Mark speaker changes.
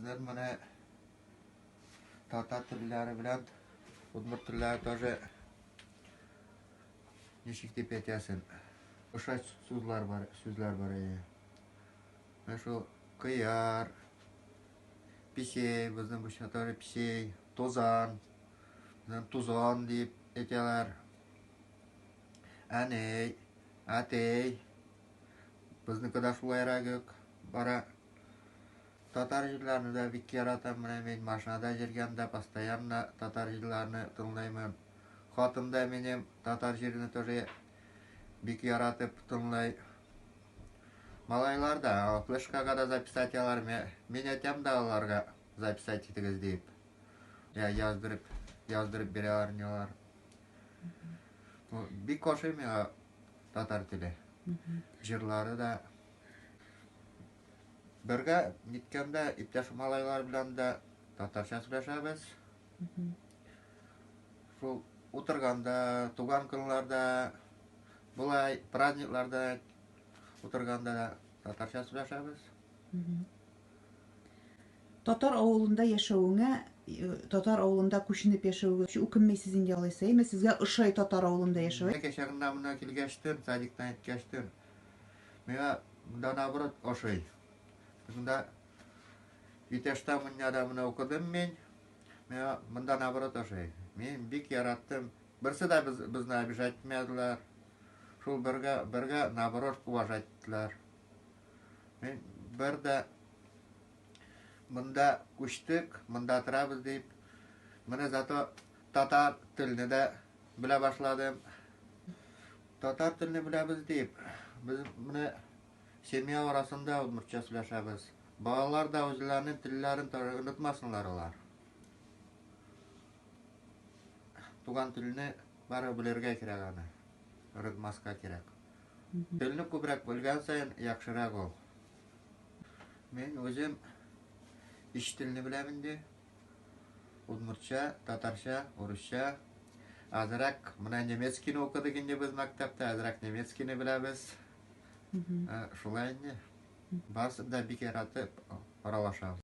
Speaker 1: Безнең менә татар телләре белән удмурт телләре тоже ничек дип әйтәсең, ошат сүзләр бар, сүзләр бар әйе. Менә шул кыяр, песей, безнең бу тоже песей, тузан, безнең тузан дип әйтәләр. Әней, әтей, безнеке дә шулайрак үк бара. Татар җырларны да бик яратам. Менә мин машинада йөргәндә постоянно татар җырларны тыңлыймын. Хатын да минем татар җырны тоже бик яратып тыңлый. Малайлар да флешкага да записать алар. Мин әйтәм дә аларга записать итегез дип. Я яздырып, яздырып бирәләр мне алар. Бик ошый миңа татар теле. Җырлары да. Бергә ниткәндә иптәш малайлар белән дә татарча сөйләшәбез. Шул утырганда, туган көннәрдә, болай праздникларда утырганда да татарча сөйләшәбез.
Speaker 2: Татар авылында яшәвеңә, э, татар авылында күченеп яшәвегә үкенмәйсез инде алайса, әйме? Сезгә ошай татар авылында яшәү?
Speaker 1: Кәчә генә менә килгәчтен, садиктан әйткәчтен, Миңа монда наоборот ошый. Монда Витяшта монда менә укыдым мин. Миңа монда наоборот ошый. Мин бик яраттым. Берсе дә без, безне обижать итмәделәр. Шул бергә, бергә наоборот уважать иттеләр. Мин бер дә монда күчтек, монда торабыз дип. Менә зато татар телне дә белә башладым. Татар телне беләбез дип, без менә семья арасында удмуртча сөйләшәбез. Балалар да үзләренең телләрен онытмасыннар алар. Туган телне бары белергә кирәк аны. Онытмаска кирәк. Телне күбрәк белгән саен яхшырак ул. Мин үзем өч телне беләм инде. Удмуртча, татарча, урысча. Азрак менә немецкийны укыдык инде без мәктәптә, азрак немецкийны беләбез. Шулай инде. Барысын да бик яратып аралашабыз.